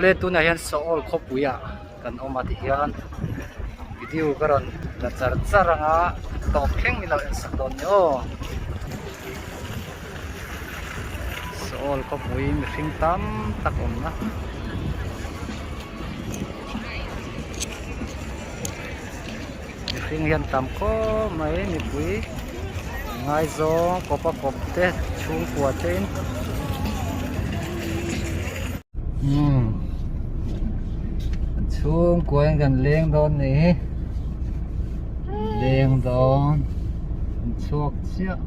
Awle tunah hian Seoul khawpuiah kan awm a tihian video ka rawn la char char ang a tawp thleng min lo en sak dawn ni aw. Seoul khawpui mihring tam tak awmna. Mihring hian tam khawp mai mipui ngaizawng kawp a kawp te chhungkua te in umm chhungkua in kan leng dawn ni hi leng dawn an chhuak chiah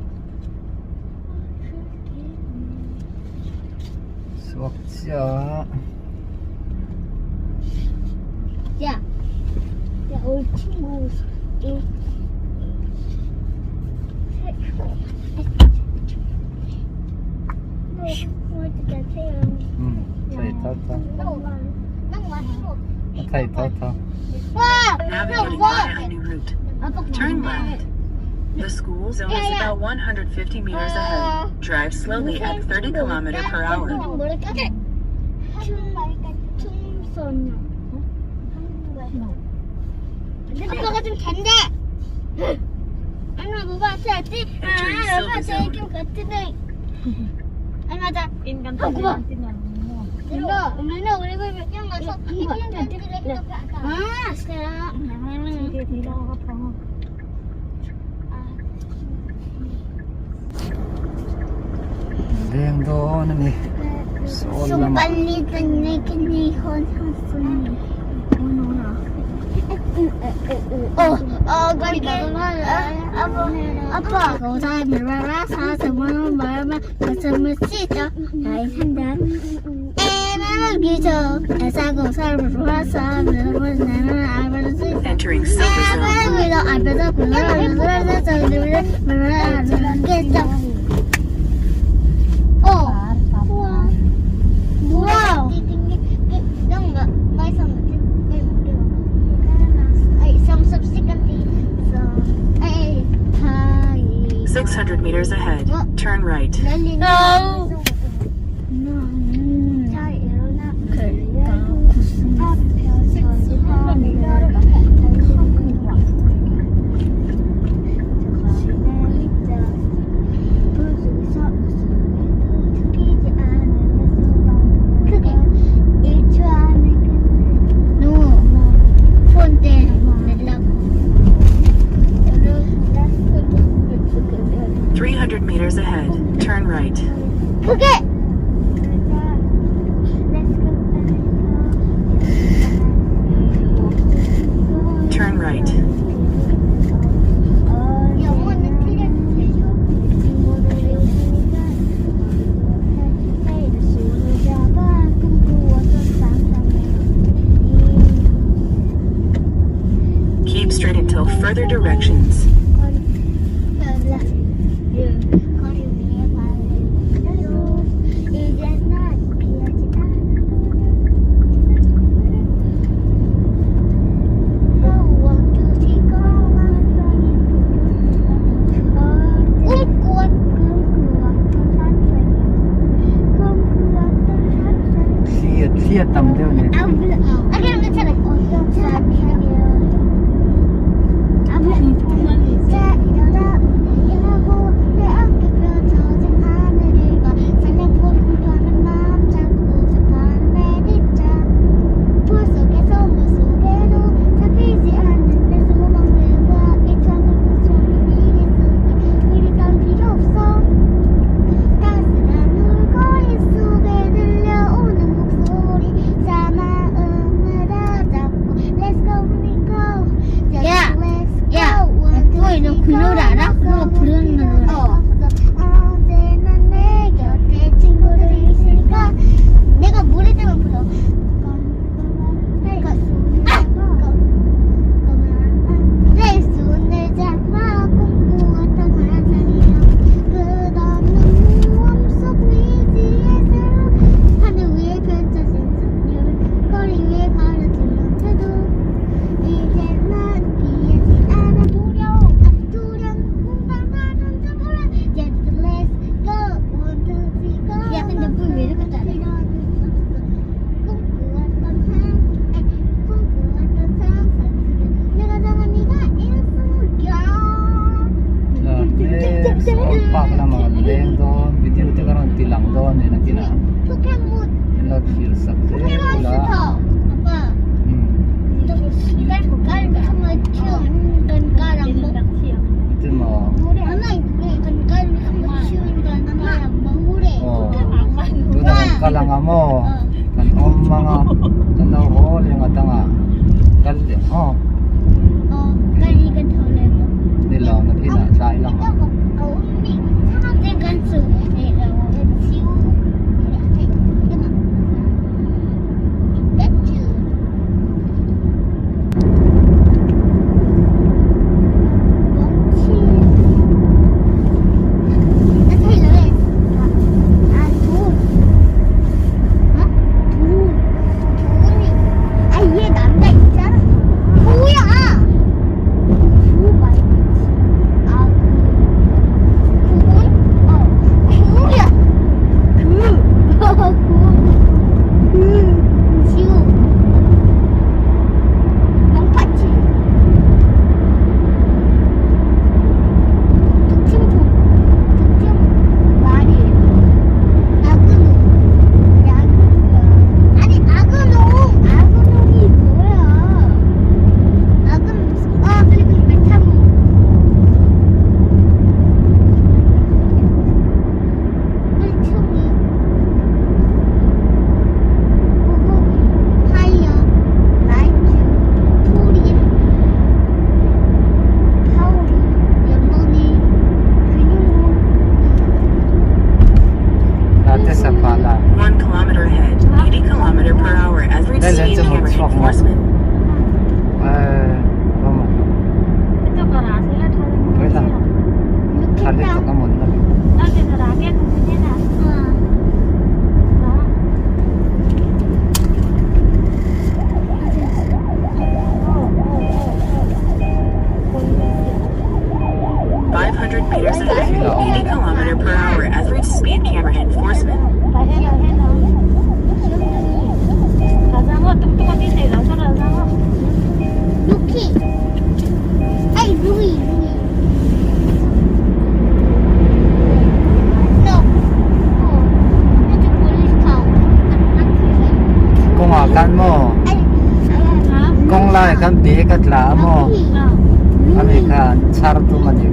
chhuak chiah. Thei tho tho. Navigating via a new route. Turn left. The school zone is about 150 meters ahead. Drive slowly at 30 kilometer per hour. 아빠가 좀 잔대. 엄마 뭐 봤어? Entering silver zone. 좀 같은데. 얼마다? 어, 그거. 이거 엄마는 우리 그냥 가서 아, 진짜. Leng dawn a ni sawn lamah. Entering silver zone. 어. Wow. 600 meters ahead. Turn right. No. 크게 1초 안에 끝내. 폰때 내려고. 300 meters ahead. Turn right. 크게. Turn right. 영어는 틀려도 되죠. Keep straight until further directions. Thli thli a tam deuh a ni. Let's go. sak zel ula. Iti maw? Aw tunah kan kal ang a maw? Kan awm ang a kan lo haw leh ang a dangah kal leh aw. Ni lo na thinah tlai lang ang. Kawngah khan maw kawng laiah khan bag a tla a maw ami khan chhar tum a ni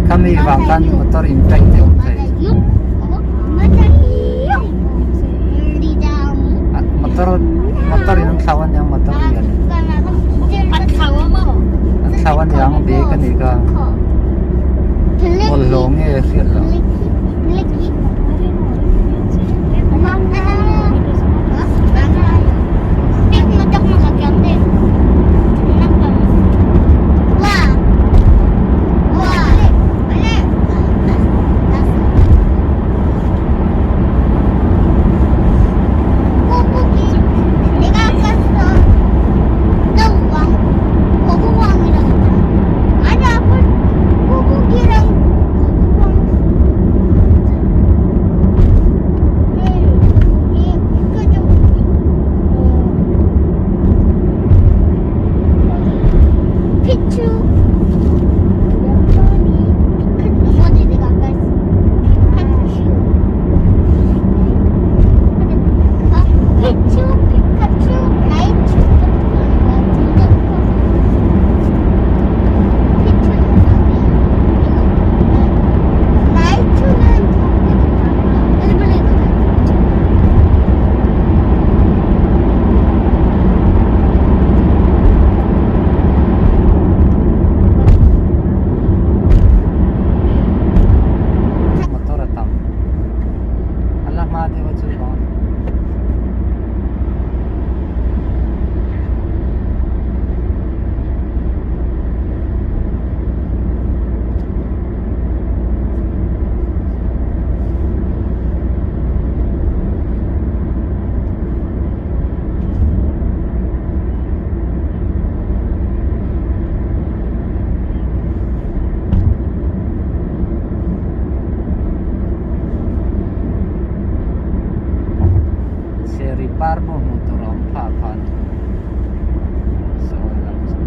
khami vang khan motor in pack te a awm thei motor motor in an thlau aniang motor lian an thlau aniang bag a nih kha bawlhhlawh nge a hriat loh. Motor a tam a la hma deuh a chu vang a ni. Cherry par pawh hmuh tur a awm phah phah a ni sawi lam chu.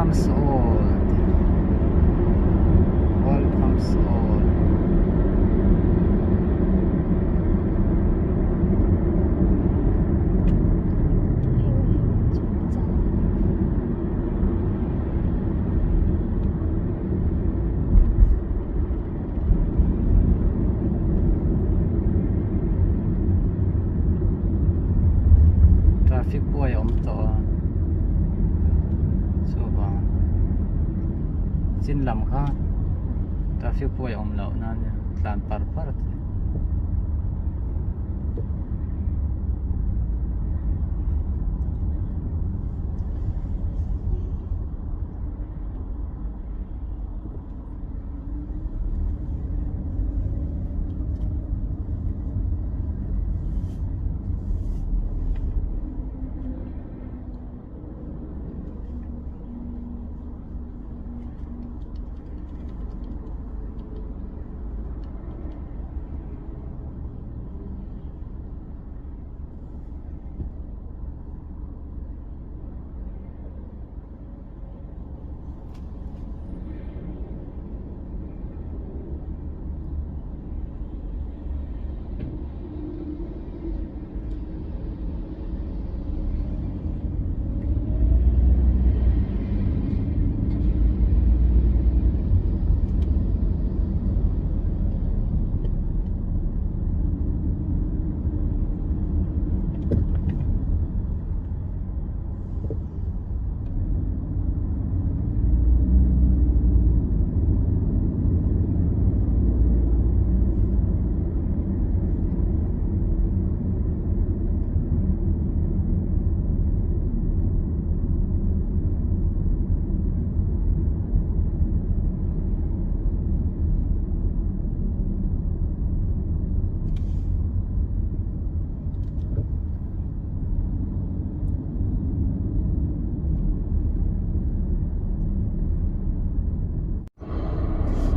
Welcome Seoul an ti Welcome Seoul. Traffic buai a awm tawh a chuvang chin lam kha traffic buai a awm loh nan tlan par par a theih.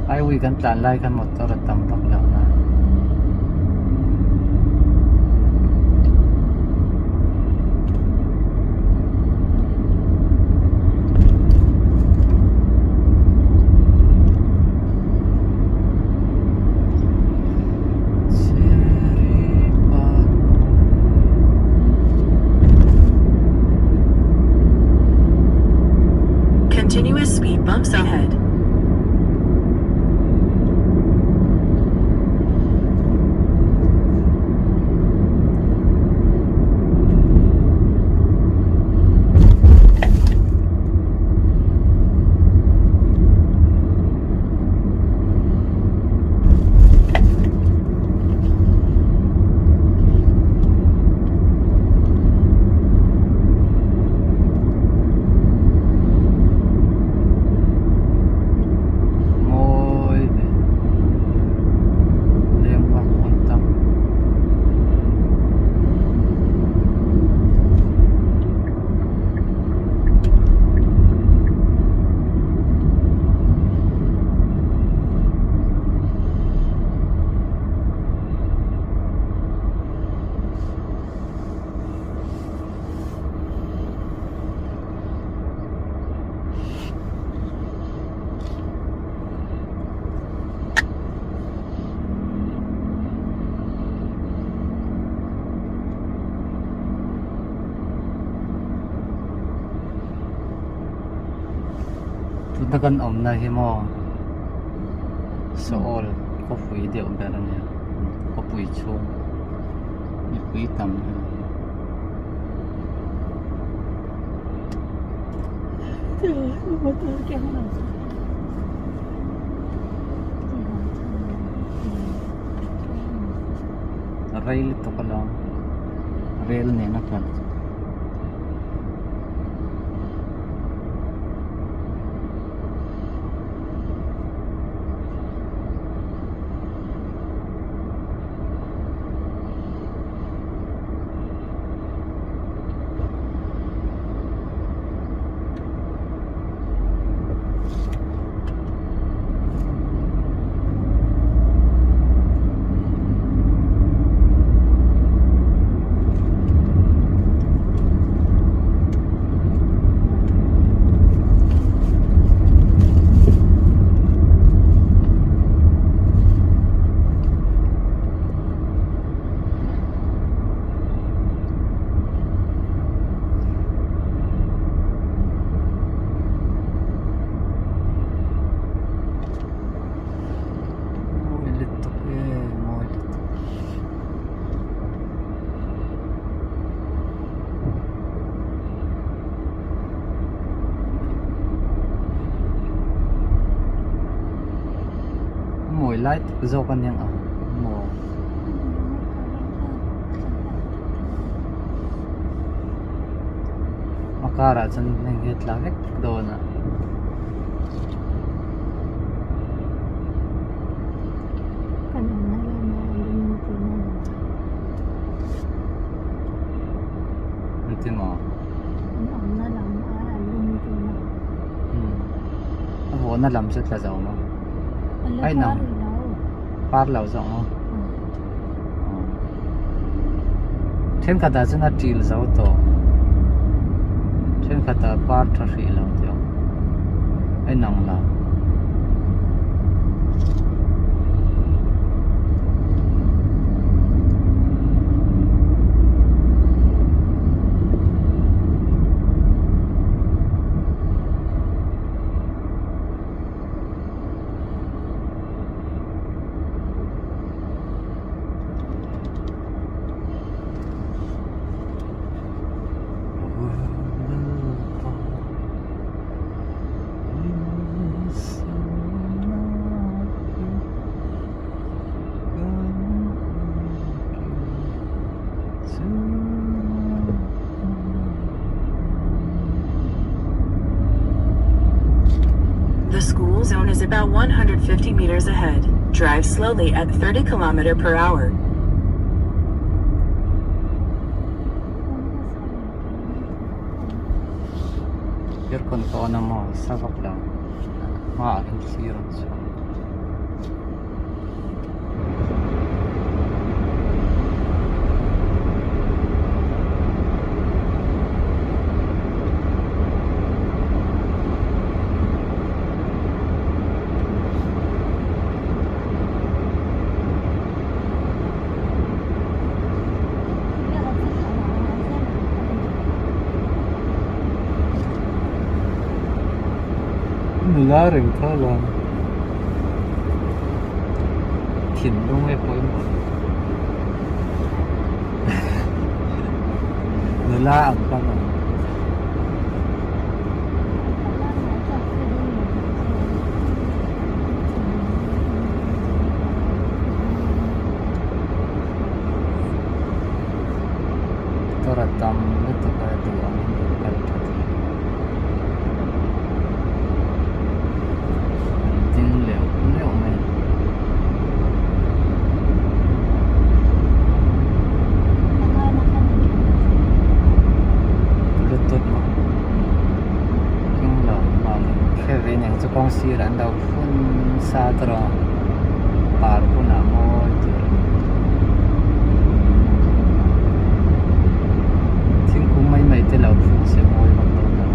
Highway kan tlan lai khan motor a tam vak lo a. Continuous speed bumps ahead. Mawi ve leng vak pawn tam. Tuna kan awmna hi maw Seoul khawpui deuh ber a nia khawpui chhung mipui tam hle. Rei lutuk alawm rel nena kal chu. lai tak zawk a niang ang maw. A karah chuan heng hi a tla vek dawn a. Engtin maw? A vawhna lam chu tla zo maw? A inang par lo zawk maw? Thenkhatah chuan a til zo tawh thenkhatah par tha hrih lo tih a awm a inang lo. The school zone is about 150 meters ahead. Drive slowly at 30 km per hour. Aircon ka on a maw sa vak lo hmaah hian thli rawn chhuak. Nula reng kha la thinlung e pawimawh nula ang kha maw. Motor a tam lutuk a duh angin in kal tha thei lo an ding leuh leuh mai a. Bluetooth maw englo mahni hre ve aniang chu kawng sirah an lo phun sa tawh a par hunah mawi tur a ni. Thingkung mai mai te lo phun se mawi vak lo ta.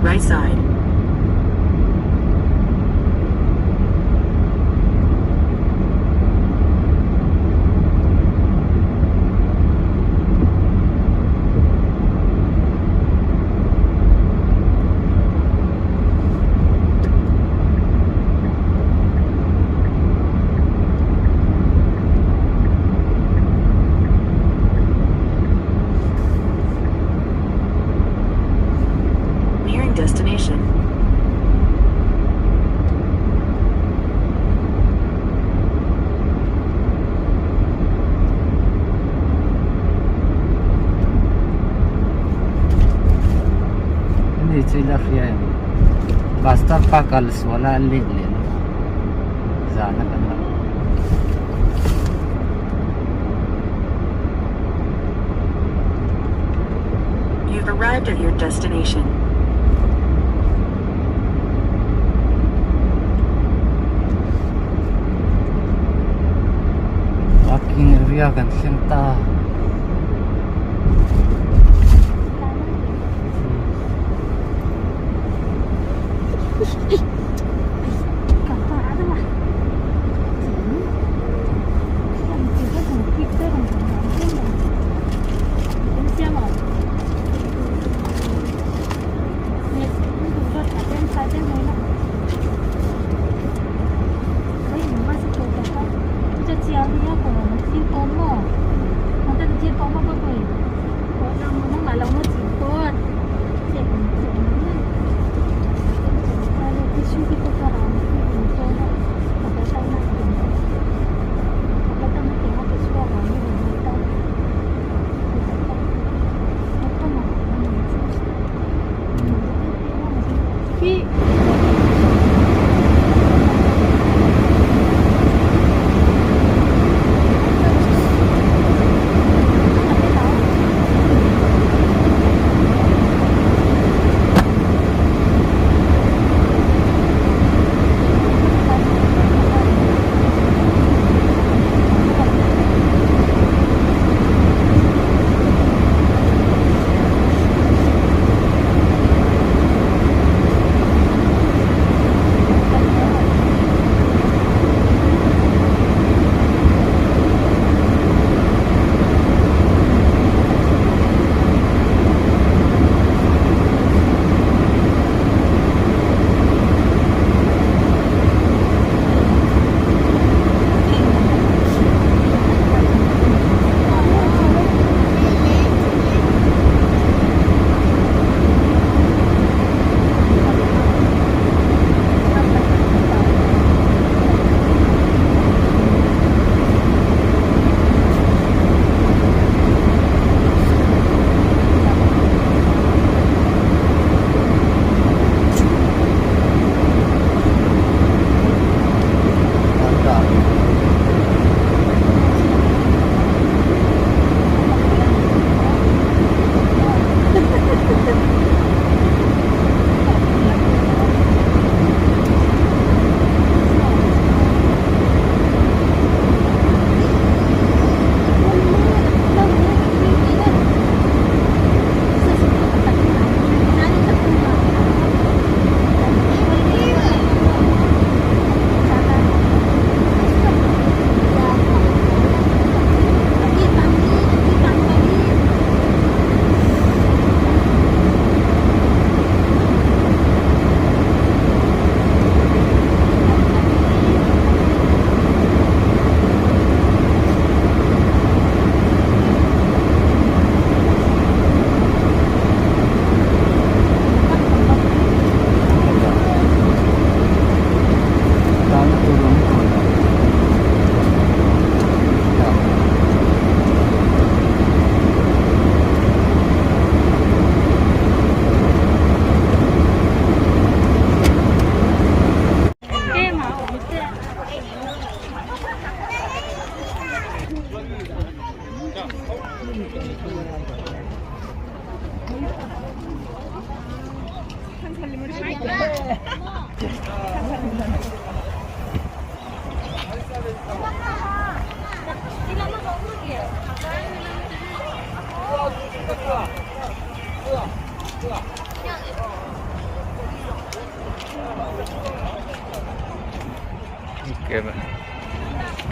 Right side. Nearing destination. Ani chu ila hria em? Pastor pa kal sual a an let leh na zan a kan lo. You've arrived at your destination. Parking area kan thleng ta.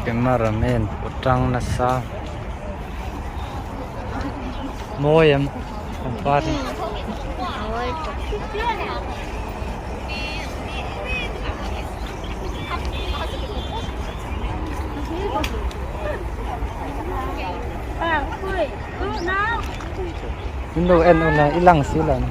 Camera man pawh tang nasa mawi em pangpar hi. In lo en ula i lang si lo na.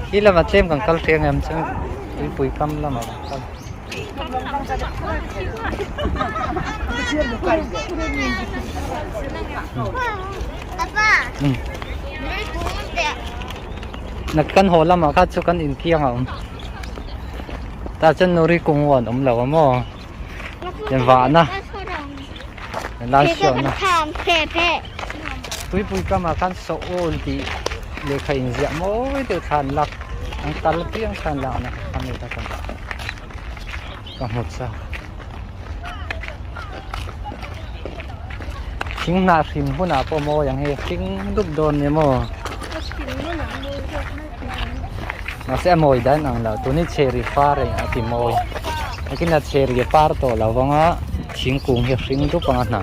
Khi lama tlem kan kal thei ang em chu tuipui kam lamah kan kal. Kan haw lamah kha chu kan inkiang a awm tah chuan nuri kung an awm lo a maw vahna lai chhuahna tuipui kamah khan saw tih lehkha inziah mawi deuh thla an lak an tal piang thla an lakna kha mi kha ka hmu chak thing hnah hrim hunah pawh mawi ang hei hring dup dawn nia maw mahse a mawi dan ang lo tun hi cherry par a eng a ti mawi nakin a cherry a par tawh lo vang a thingkung hi a hring dup ang a hna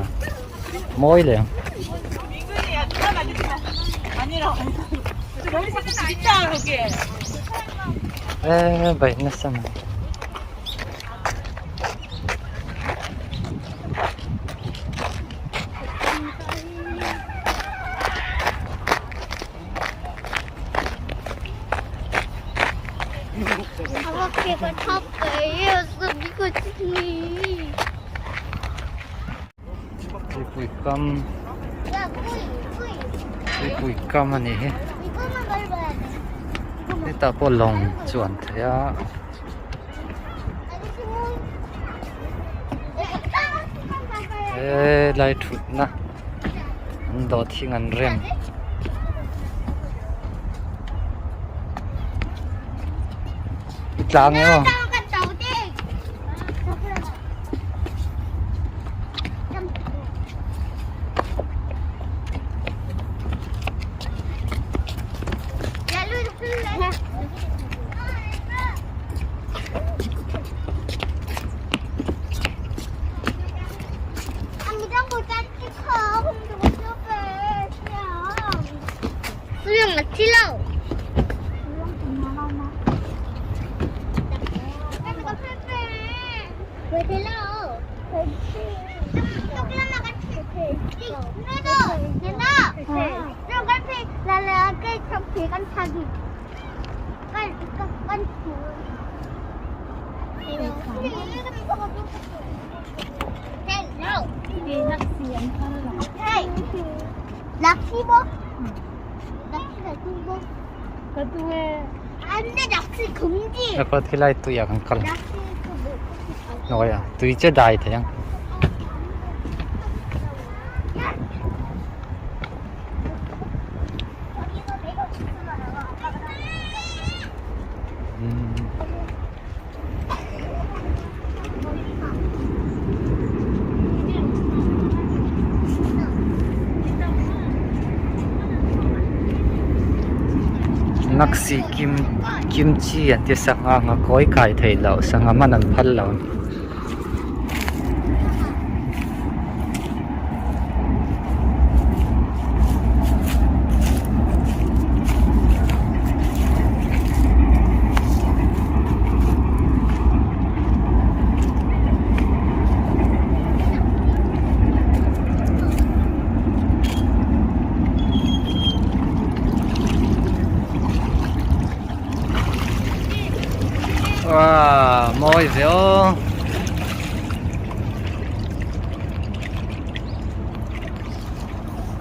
mawi leh ang. Eee bai nasa mai. Tuipui kam tuipui kam a nih hi hetah pawh lawng chu an thei a. Helai thutna an dawh thing an rem. I tlang e aw. Airport khi lai tui ah kan kal nawi a tui che dai thei ang. Naksi kim kimchi an ti sangha ang a kawi kai theih loh sangha man an phal lo. Wow, mawi ve aw.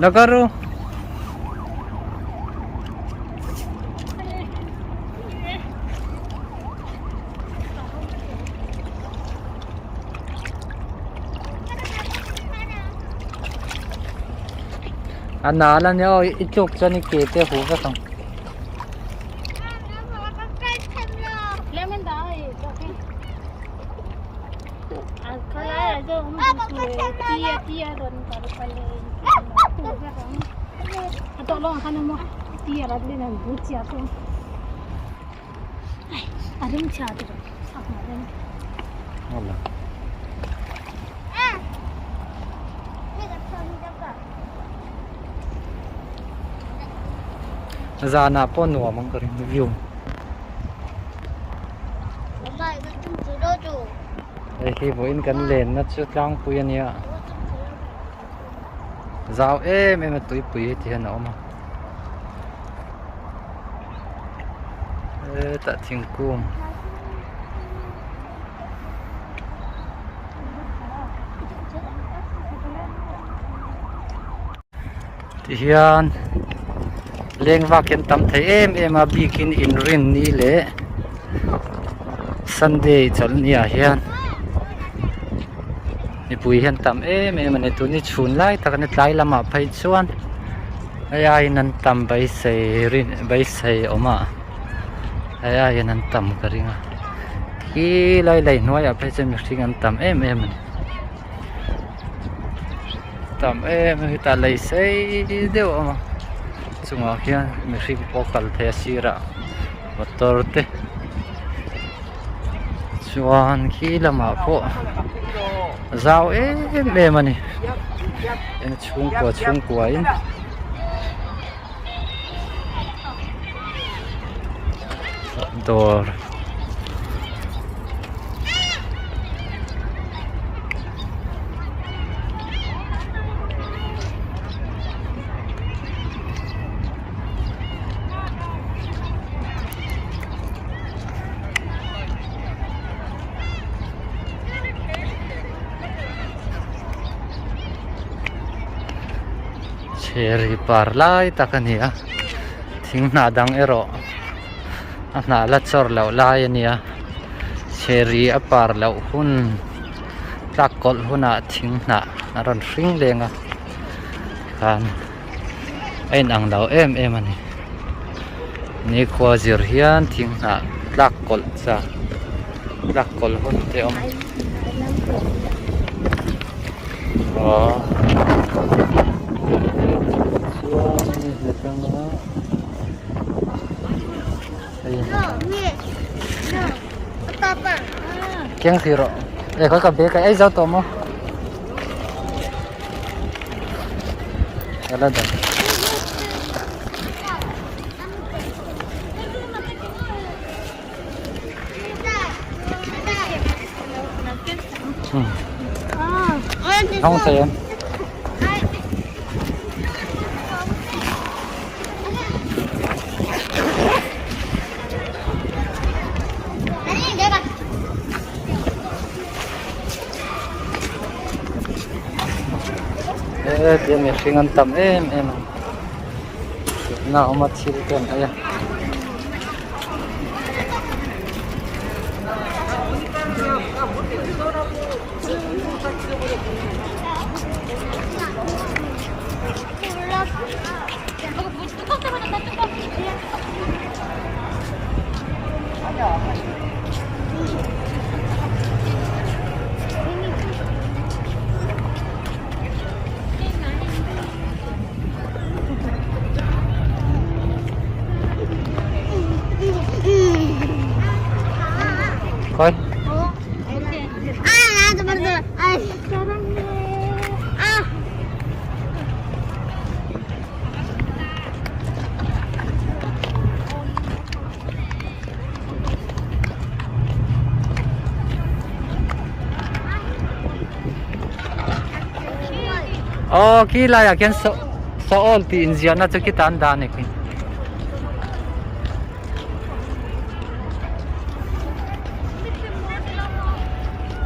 Nagaru. A nal a nia aw i tluk chuan i ke te huh vek ang. Zanah pawh nuam ang ka ring view. Hei hi vawiin kan lenna chu tlangpui a nia zau em em a tuipui hi ti hian a awm a hetah thingkung Tihian leng vak hian tam thei em em a bikin inrinni leh Sunday chawlhni ah hian mipui hian tam em em a ni tun hi chhun lai tak a ni tlai lamah phei chuan hei aiin an tam beisei rin beisei awm a hei aiin an tam ka ring a khi lai lei hnuaiah phei chuan mihring an tam em em a ni. Tam em a hetah lei sei deuh a awm a chungah khian mihring pawh kal thei a sirah motor te chuan khi lamah pawh zau em em a ni chhungkua chhungkua in dawr Cherry par lai tak a ni a thing hnah dang erawh a hnah la chawr loh lai a ni a cherry a par loh hun tlak kawlh hunah thing hnah a rawn hring leng a khan a inang lo em em a ni nikhua zir hian thing hnah tlak kawlh cha tlak kawlh hun te a awm. Aw keng thei rawh eh khawi ka bag a ei zo tawh maw ala dah Không thầy em. Ê, tiang mihring an tam em em a na awm a thil te an ei a. Khawi? Aw khi laiah khian saw saw awl tih inziahna chu khitah an dah a ni khi.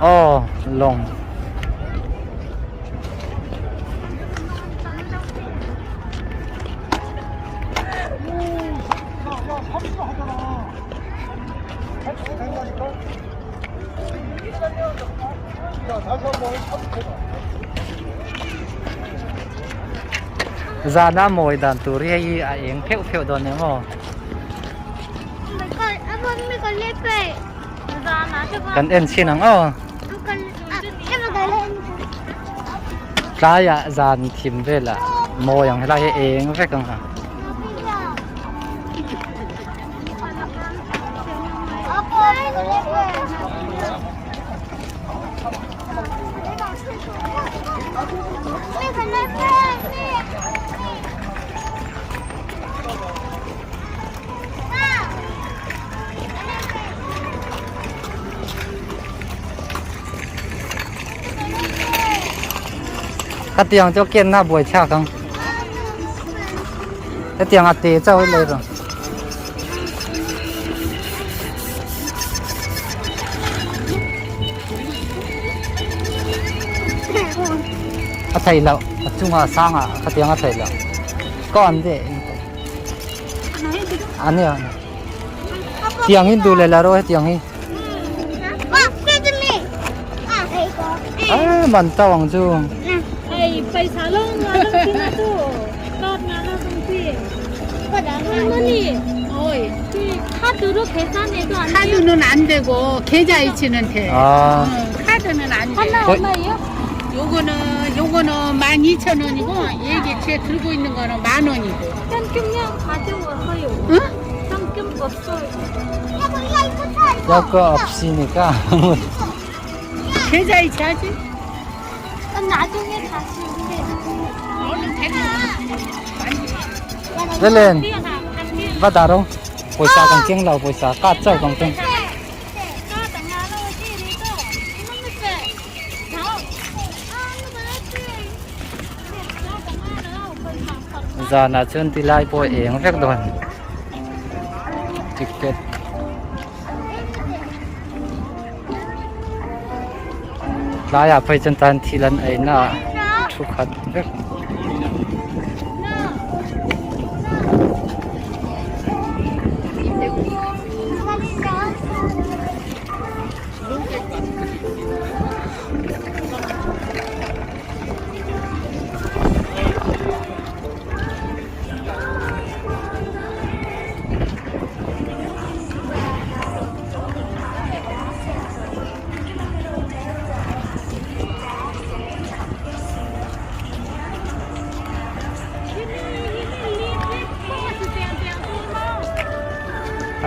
Aw lawng. Zana mawi dan tur hi hei a eng pheuh pheuh dawn em aw. Kan en chhin ang aw. Tlaiah zan thim velah mawi ang helai hi eng vek ang ha. Khatiang chu kenna buai thlak ang hetiang a te chauh hi lei rawh. A theih loh a chungah sangah khatiang a theih loh kaw an de a nia tiang hi duh leh la rawh hetiang hi a man tau ang chu 카드는 안 되고 계좌 이체는 돼. 아. 응, 카드는 안 돼. 거의 요거는 요거는 12,000원이고 이게 제 들고 있는 거는 10,000원이고. 응? 여거 없으니까 계좌 이체 하지? 나중에 다시 얼른 데리고. lên bắt đầu đâu pawisa kan keng lo pawisa card chauh kan keng zanah chuan ti lai pawh a eng vek dawn ticket tlaiah phei chuan tan thil an ei na ah thu khat vek.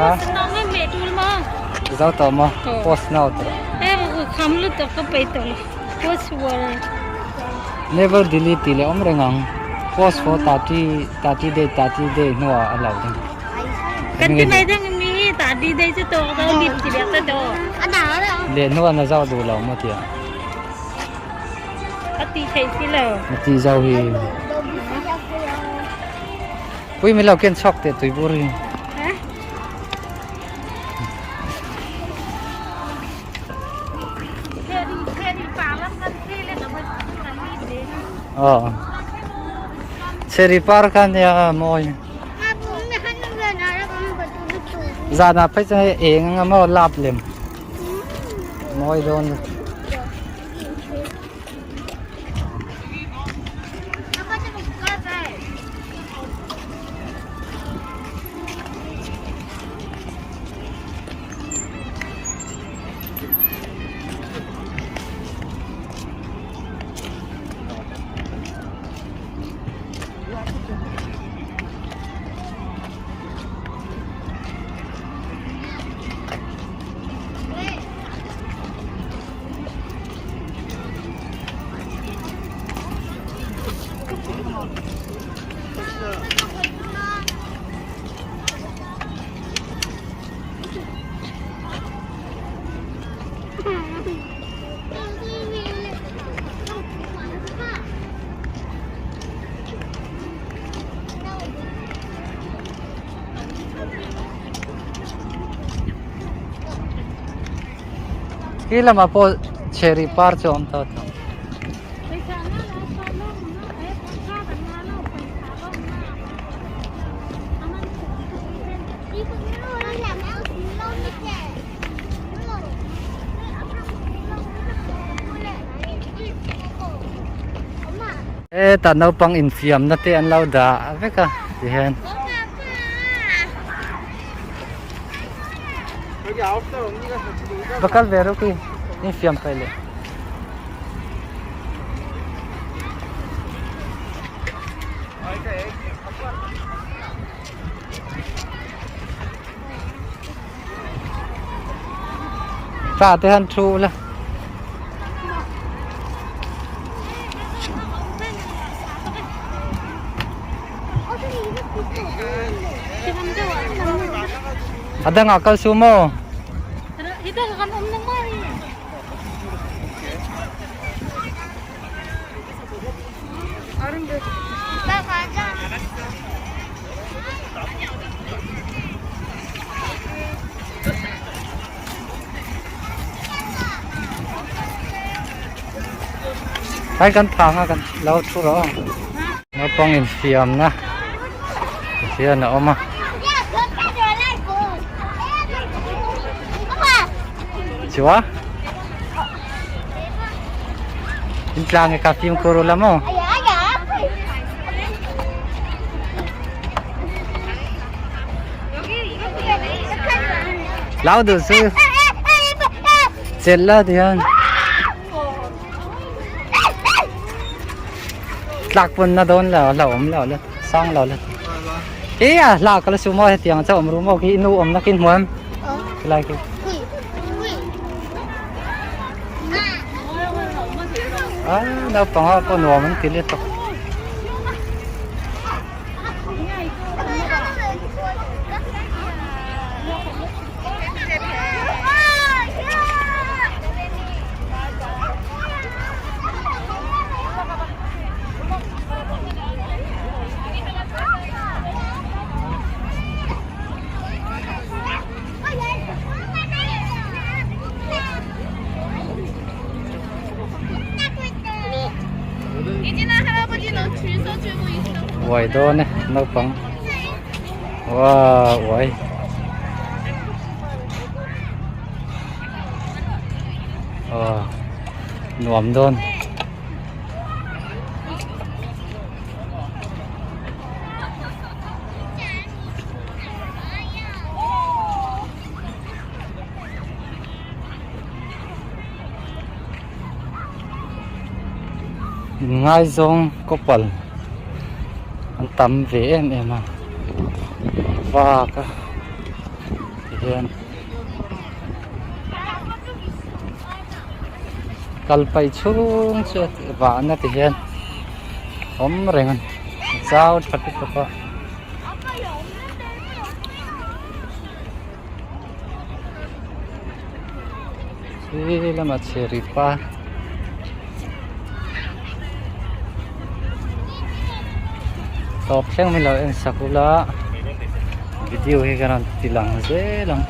A zo tawh maw post na aw tawh never delete tih leh awm reng ang post for 30 30 day 30 day hnuah a lo ding. Leh hnuah na zau duh lo maw tia. A ti zau hi. Pui min lo ken chhuak teh tui bur hi. Aw. Cherry par kha nia mawi. Zanah phei chuan hei eng anga maw lap lem mawi dawn. Khi lamah pawh cherry par chu a awm tawh tawh. Hetah naupang infiamna te an lo dah vek a tihian. Va kal ve rawh khi infiam paih leh. Tah te han thu ula. A dangah kal su maw? Hai kan thang a kan lo thu rawh naupang infiamna hian a awm a. Chua in tlang e ka fimkhur ula maw. Lau duh chu chelh la ti hian tlak pawn na dawn lo la awm lo la sang lo la e a hla ka la su maw hetiang chu awm ru maw khi nu awm na khi hmuam khilai khi a naupang ah pawh nuam an ti let tawh. Uai dawn e naupang wow uai aw nuam dawn. Ngaizawng couple an tam ve em em a vak a tihian kal paih chhung chu vahna ti hian awm reng a ni zau tha lutuk a. Khi lama cherry par tawp thleng min lo en sak ula video hi ka rawn ti lang zel ang.